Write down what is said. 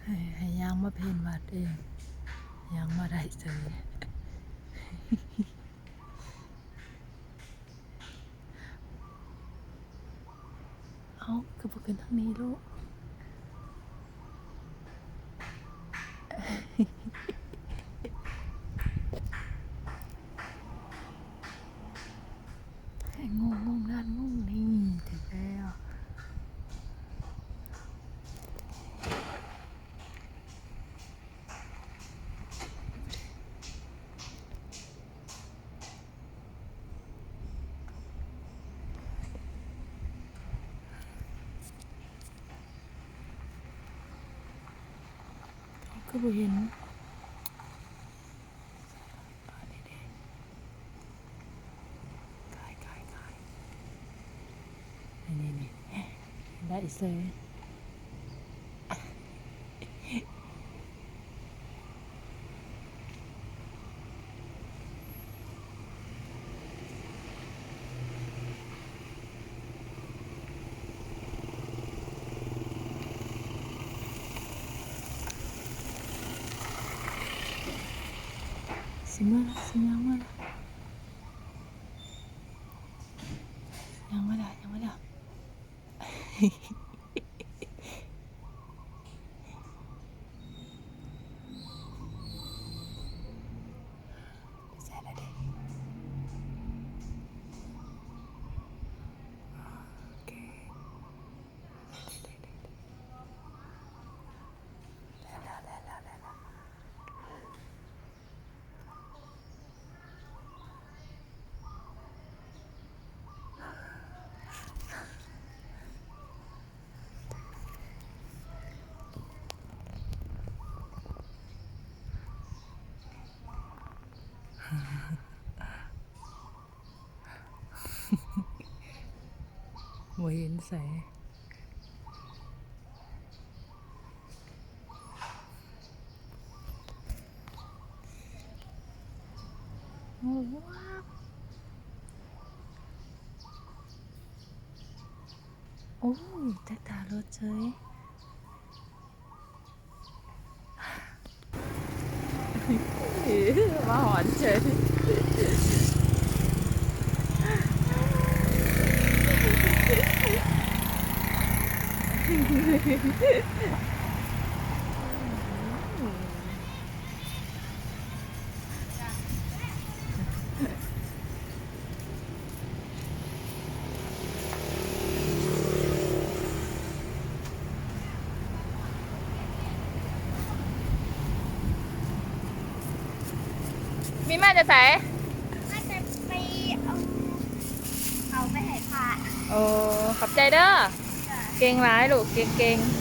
ໃຫ້ ໃຫ້ຍ່າງມາເພນວັດເອງ ຍ່າງມາໄດ້ເສີຍ. ເອົ້າ ຄືບໍ່ຂຶ້ນທາງນີ້ລູກ? ງຸ້ງໆ ງານງຸ້ງນີ້ ຖືກແລ້ວ. ຄືບໍ່ເຫັນ ນີ້ໆ ນີ້ ໄດ້ເສີຍ. ຊິເມືອລະ ຊິຍ່າງເມືອລະ ຍ່າງເມືອລະ ຍ່າງເມືອລະ. ໄປໃສລະເດ? ໂອເຄ ແລ່ນແລ້ວ ແລ່ນແລ້ວ ແລ່ນແລ້ວ. ບໍ່ເຫັນໃສ. ໂອ້ຍ ແຕ່ຕາລົດເຊີຍ. ມາຫອນເຊີຍ. ມີມາຈາກໃສ? ວ່າຈະໄປເອົາເຂົ້າໄປໃຫ້ພະ. ໂອ້ ຂອບໃຈເດີ. ເກັ່ງຫຼາຍລູກ ເກັ່ງໆ.